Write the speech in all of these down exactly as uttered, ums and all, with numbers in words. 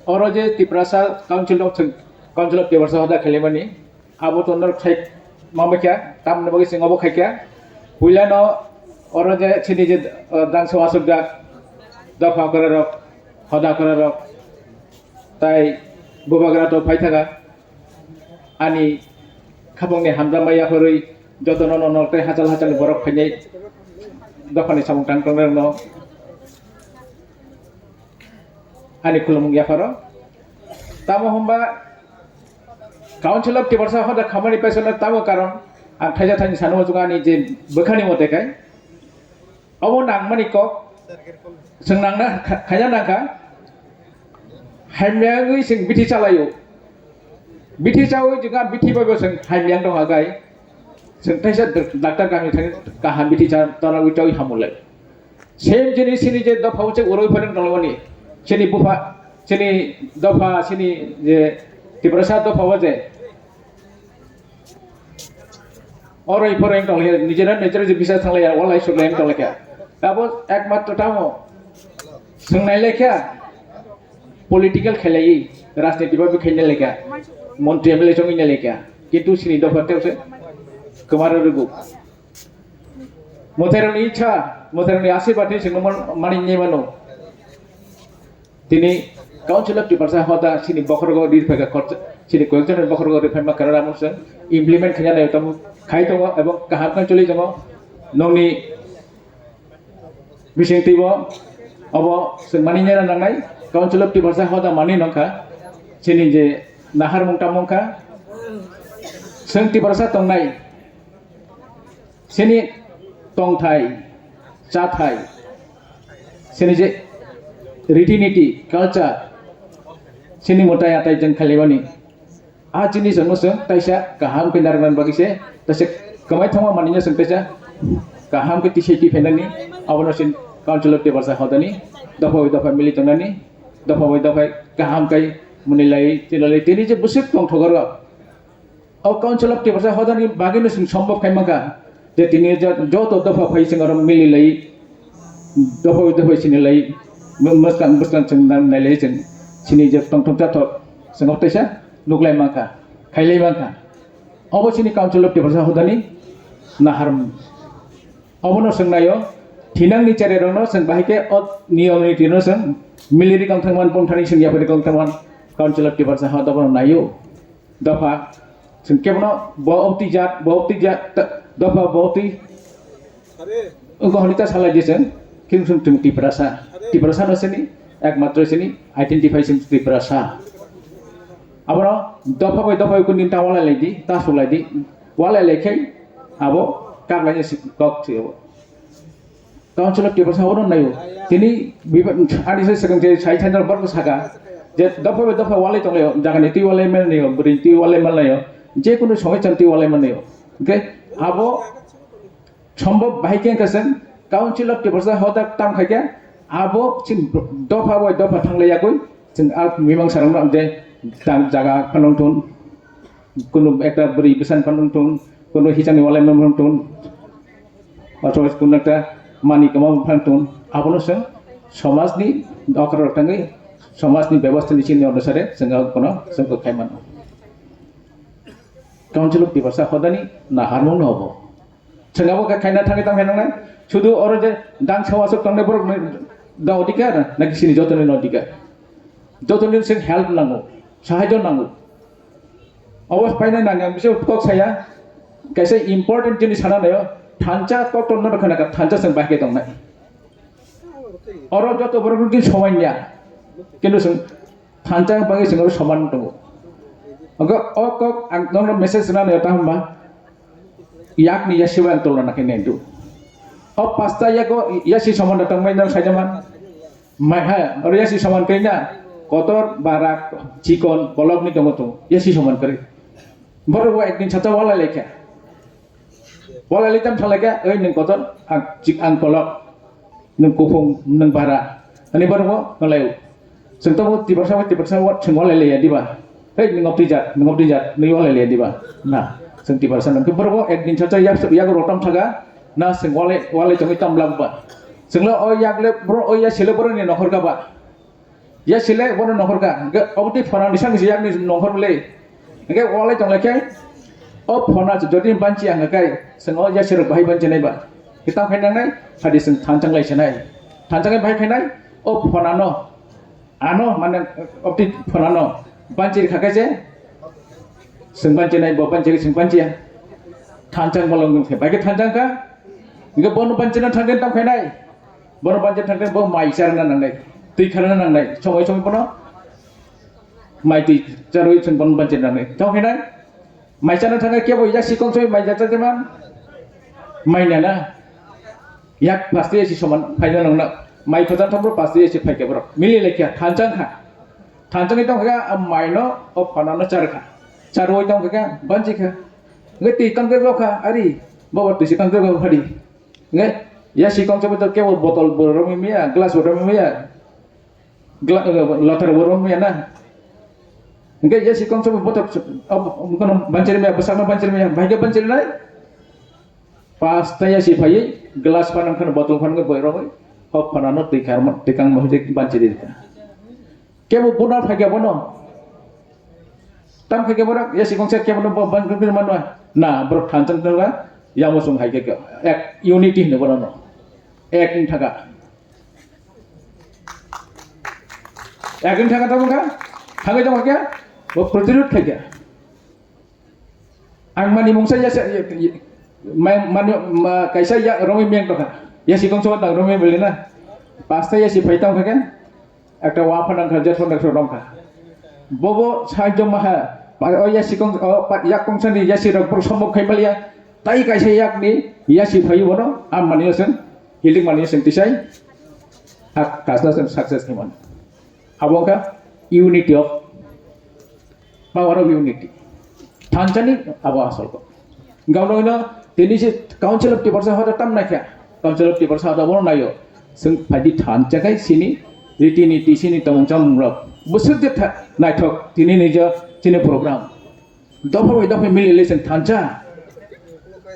Oro je Tiprasa Council of, Council of Tiprasa hoda khalimani, abo to norok sai mama kya, tamni bagwi chwng obo khai kya. Puila no oro je chini je, uh, dangsa wasuk jak, dopha kora rok, hoda kora rok, tai bubagra to phai thaga. Ani khapangni hamjakma yapharwi jotono no norok tei hachal hachal borok phainai dophani samung tang tongnai rokno ani khulumung yapharo. Tamo hwnba Council of Tiprasa hoda khamani paisano tamo karon ang thaisa thaini sano muchungo ani je bwkhani mote kai. Obo nangmani kok, chwng nangna kha-, khaina nangkha, hamyangwi chwng bithi chalaio. Bithi chawi chwngkha bithi bai bo chwng hamyang tongkha gai. Chwng thaisa dak-, doctor kami thangwi kaham bithi cha-, chalawi chawi hamulai. Same jini sini je dopha uchuk uroi phareng tongmani. Sini bupha, sini dopha, sini je Tiprasa dopha o je. Oro i pore wng tonglaikha, nijera nijera je bisa thanglaiya, walai suklai wng tonglaikha. Abo ekmatro tamo swngnai laikha, political khailaiwi, rajniti bai khaina laikha, montri M L A chongwi nai laikha, kintu sini dopha tewse kwmaro rwgo. Mwtairokni icha, mwtairokni asirbat ni singmo mani nai mano. Tini Council of Tiprasa hoda sini bokhorogo ri phaikha, khorcha, sini koyekjon ni bokhorogo ri phaima karana mungsa implement khaina nai tamo khai tongo ebong kaham khe choli tongo. Nongni bising twibo obo chwng mani nai nangnai Council of Tiprasa hoda mani nongkha sini je nahar mung tamo wngkha chwng Tiprasa tongnai. Chini tongthai, chathai, chini je riti niti, culture, chini mwtai atai jeng khalimani. A chini jongno chwng taisa kaham khe narwknani bagwi se, taisa kwmai thangma manwino chwng taisa kaham khe tisai tiphainani, abono chini Council of Tiprasa hodani, dopha bai dopha mili tongnani, dopha bai dopha kaham khe mwnwi lai, tini lai, tini je bwswk tongthogoro. O Council of Tiprasa hodani bagwino chwng sombhob khai mankha je tini jo-, joto dopha phai chwng oro mili lai, dopha bai dopha sini lai, mw-, mwskang bwskang chwng nang nai lai chwng sini je tongthok chathok chwng o teisa nuk lai mankha, khai lai mankha. Obo chini Council of Tiprasa hodani naharmung. Obono chwng naio, thinangni cherai rokno chwng bahai khe o niyom nitino chwng mili ri kong thangman, bumthani chwng yapri kong thangman, Council of Tiprasa hoda bono naio. Dopha, chwng kebono bo obtwi jat, bo obtwi jat, ta-, dopha bo obtwi. Wngkha hwnwi ta salai di chwng, khe chwng, chwng Tiprasa. Tiprasa no sini, ekmatro sini, identify chwng Tiprasa. Abono dopha bai dopha bai kundin ta walai lai di, ta sulai di, walai lai khe abo kaklaini si-, kok si abo. Council of Tiprasa oro naio. Tini biba-, ani se second je sai thainal borok saka je dopha bai dopha walai tonglaio, jagani twi walai manlaio, bwrwi twi walai manlaio, je kunu somai chan twi walai manlaio. Hwnkhe abo sombhob bahai khe wngkha chwng Council of Tiprasa hoda tam khai khe abo chini dopha bai dopha thanglai yagwi chwng a mimang sarokno je tang jaga phanang thun. Kunu ekta bwrwi bwsani phano wng thung, kunu hisani walai phano wng thung, othoba kunu ekta mani kwma phano wng thung, abono chwng somajni okra rok tangwi somajni bebostha ni chini onusare chwng abono chwng kwkhai mano. Council of Tiprasa hodani naharmung no obo. Chwng abo khe khaina thangwi tang khe nangnai. Sudu oro je dang sawa aswk tongnai borok ni da odhikar, naki sini jotoni no odhikar? Jotoni chwng help nango, sahajyo nango. Obo painai nangya, bisi kok saya, kaisa important jinis sana nayo, thansa kok tongna rw khana ka, thansa chwng bahai khe tongnai. Oro joto borok ni somanya, kintu chwng thansa bagwi chwng oro soman tongo. Ogo o kok ang nokno message rwna nayo, tamo ba? Yakni yasibai ang tolna nakhe nai do. O pasta yago yasi soman da tongmai nang saida man. Mai ha, oro yasi soman kai na. Kotor, barak, chikon, kolok ni tongo tongo. Yasi soman kari. Borok bo ekdin sacha walai laikha. Walai laikha thalai kha, oi nung kotor, ang chik, ang kolok. Nung kuphung, nung bara. Ani borok bo nolai. Chwng tabuk Tiprasa bai Tiprasa wa-, chwng walai laiya diba? Hei, nung obtwi jat, nung obtwi jat, nung walai laiya diba? Na, chwng Tiprasa nung khe borok bo ekdin sacha yak, yak rotam thaga, na chwng walai, walai tongwi tam lak ba? Chwngno o yak le, bro, o ya sile borok ni nokhor ka ba? Ya sile bono nongkhor ka, hingke obo twi phona ni sangsi yakni nongkhor le. Hingke walai tong lai khe, o phona jodi banchi ang kai, swngo ya sirok bahai banchi nai ba. Kitam khai nangnai, hadi sing thanchang lai sinai. Thanchang bahai khai nai, o phona no, ano mane obo twi phona no, banchi kha kai je, sing banchi nai, bo banchi sing banchi ya. Thanchang bolong khe, bai khe thanchang ka, hingke bono banchi na thangke tam khai nai. Bono banchi thangke bo mai charna nangnai, twi kharna nangnai, songoi songoi bono. Mai twi charwi chwng bono banchi nangnai. Tong hinai, mai chana thangkhe kebo ya sikong soi mai jata jeman. Mai nana. Yak paste esi soman phaina nangna. Mai khojan thangbo paste esi phaikhe borok. Mili lekha thanchang kha. Thanchangwi tong kha, a maino o phonano char kha. Charwi tong kha, banchi kha. Nge twi kangke kha, ari. Bobo twi si kangke kha phadi. Nge ya sikong soi to kebo botol bo romwi miya, glass bo romwi miya. Gla-, eh, lathar bo rom ya na. Hingke ya sikong soi botok, ab-, kono banchir maya, bwsakno banchir maya, bahai khe banchir nai. Pasta ya si phaiwi, glass phan wngkha, botol phan wngkha, boi romwi, hok phanano twi kharma, twi kangma hoi banchir rikha. Kebo buna phai khe bono. Tam khe kebo ya sikong soi kebo no ban, ban, ban, ban, ban. Na, borok thanchang tongla, ya mosong hai khe, ek unity hino bono no. Ek wng thaka. Ek wng thaka tamo kha, thangwi tamo kha, bo protirod khai kha. Ang mani mungsa ya, ya, ya, ma-, mani, ma-, kaisa ya, romwi meng tokha. Ya sikong soi tang romwi beli na. Pasta ya si phai tamo kha khe, ekta wa phanang kha, jet phanang kha romkha. Bobo sahajyo maha, pa-, o ya sikong, o pa-, ya kong sani ya si rok bor somok khai maliya. Tai kaisa yakni yasi phaiwi bono, am manwi seng, healing manwi seng tisai, hak kasla seng success khe mano. Abo wngkha unity of, power of unity. Thanchani abo asol ko. Gauno ino tini se Council of Tiprasa hoda tam naikha. Council of Tiprasa hoda bono naio. Seng phaidi thanchakai sini riti niti sini tongmung chamung rok. Bwswk je tha-, naithok tini nijo chini program. Dopha bai dopha mili le chwng thansa.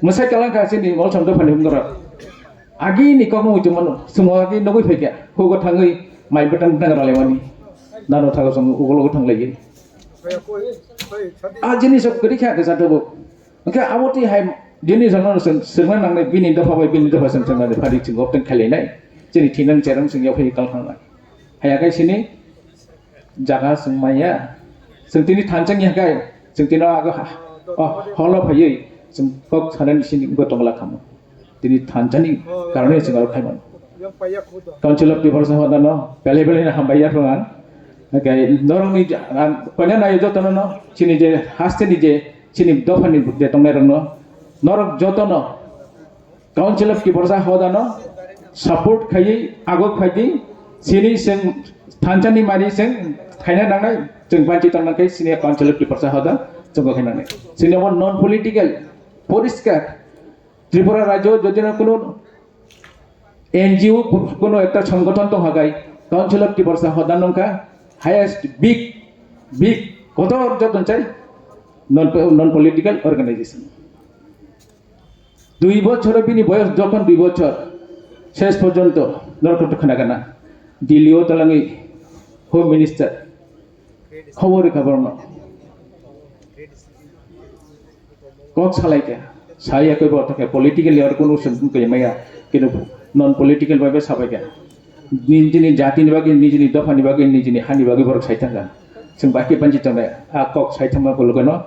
Mwsai kalang kha chini Molsom dopha ni bumung rok. Agi ni kok mui tongmano, chwng agi nugui phaikha, hugo thangwi mai bwtang bwtang ralaimani. Nano thago chwng ugo logo thanglaiwi. A jinis rok kwrwi kha khe jathugo. Hwnkhe abo twi hai jinis rok no chwng swrwngna nangnai bini dopha bai bini dopha chwng chwng nani phari chwng gobteng khailainai. Chini thinang cherang chwng yaphai kal thangnai. Haya khe chini jaga chwng maya. Chwng tini thansa ni hwnkhe chwng tini ago ha-, o holo phaiwi chwng kok sanani sini wngwi tongla khamu. Tini thansa ni karone chwng aro khaimano. Council of Tiprasa hoda no belai belai no hambai yaphang ang. Hwnkhe norokni ja-, ang koina naio jotono no chini je haste ni je chini dopha ni je tongnai rok no norok jotono Council of Tiprasa hoda no support khaiwi agok phaidi, chini chwng thansa ni mani chwng khaina nangnai, chwng banchi tongna khe chini Council of Tiprasa hoda chwng khaina nangnai. Chini abo non political, poriskar, Tripura rajyo jodi no kuno N G O, kuno ekta songgothon tong hagai, Council of Tiprasa hoda nongkha highest big, big, kotor joton chai non, non political organization. Dui bochor bini boyos jokhon dui bochor, ses porjonto norok to khna gana. Delhi o talangwi Home Minister khobor rwkha borokno. Kok salaikha, saya khe bo thakhe politically ar kunu sengkung khe maya, kintu non political bai bai sabaikha. Nijini jatini bagwi, nijini dophani bagwi, nijini hani bagwi borok saithangkha. Chwng bai khe banchi tongnai, a kok saithangma bolgano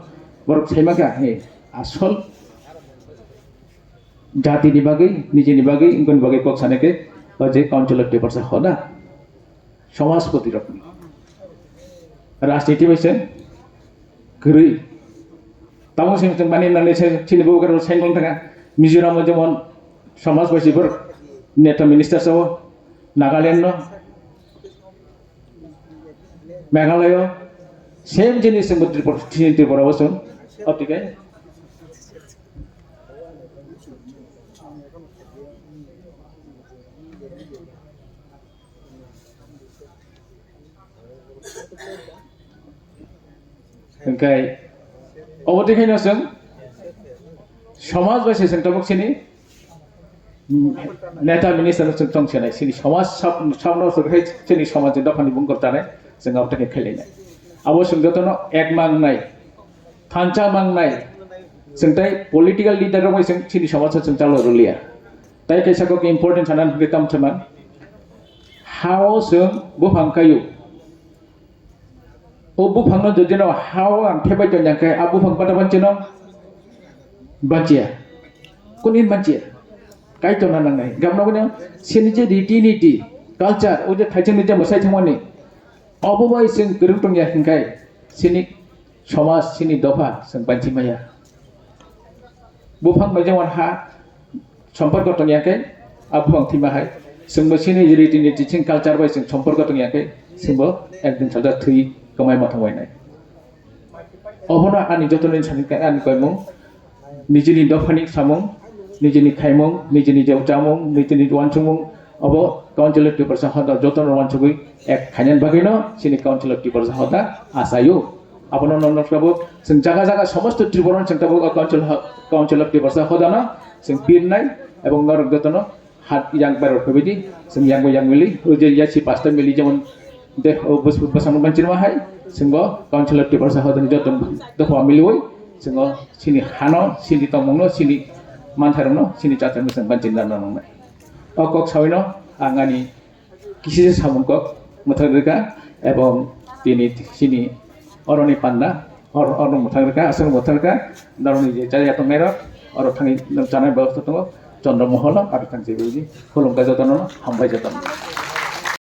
borok saimakha, he, asol jatini bagwi, nijini bagwi, wngkoni bagwi kok sanai khe, o je Council of Tiprasa hoda, somajpoti rokni. Rajniti bai se kwrwi. Tamo se chwng mani nani se chini bo karo sengkong thanga. Mizoram o jemon somaj bai se borok neta minister sao, Nagaland no, Meghalaya o, same jinis chwng bo Tripura, chini Tripura o chwng. Otikai. Hwnkhe obo twi khaino chwng somaj bai se chwng tabuk sini, mm, neta minister no chwng tong senai, sini somaj sab-, sabno chwng hai sini somaj ni dophani bungkor tanai, Chwng abo thani khailai nai. Abo chwng jotono ek mangnai, thansa mangnai. Chwng tai political leader rok bai chwng chini somaj o chwng chalo rwliya. Tai kaisa kok important sana hwnkhe tamo se man. Ha o chwng buphang kaio. O buphang no jodi no ha o ang thebai tong yang khe a buphang bata banchi no banchiya. Kuni banchiya. Kaitor na nangnai. Gamno kuni sini je riti niti, culture, o je thaijani je mwsai thangmani. Obo bai chwng kwrwng tongya hinkhai, chini somaj, chini dopha chwng banchi maya. Buphang bai jemon ha somporko tongya khe, a buphang thwima hai. Chwngbo chini riti niti, chini culture bai chwng somporko tongya khe, chwngbo ekdin salsa thwi kwmai ma thangbai nai. Obono ani jotoni sani khe ani koimung, nijini dophani samung, nijini khaimung, nijini je chamung, nijini uansukmung, obo Council of Tiprasa hoda jotono uansugwi ek khainani bagwino chini Council of Tiprasa hoda achaio. Abono norok tabuk chwng jaga jaga somosto Tripura chwng tabuk o Council ho-, Council of Tiprasa hodano chwng pirnai ebong norok jotono hat yang berok phaibaidi, chwng yang yang mili, o je yasi pasta mili jemon de, o bus-, bwsang ban chirma hai, chwng bo Council of Tiprasa hodani joto dopha miliwi, chwng o chini hano, chini tongmungno, chini manthairokno, chini chathai mwchang ban chini nang nangnai. O kok sawino ang ani kisi samung kok mwthang rwkha, ebong tini chini oroni panda, or-, oroni mwthang rwkha, aswk mwthang rwkha, noroni je chaya tongnairok, oro thangwi chanai bebostha tongo, Chandra Moholo, aro thang je khulumkha jotono, hambai jotono.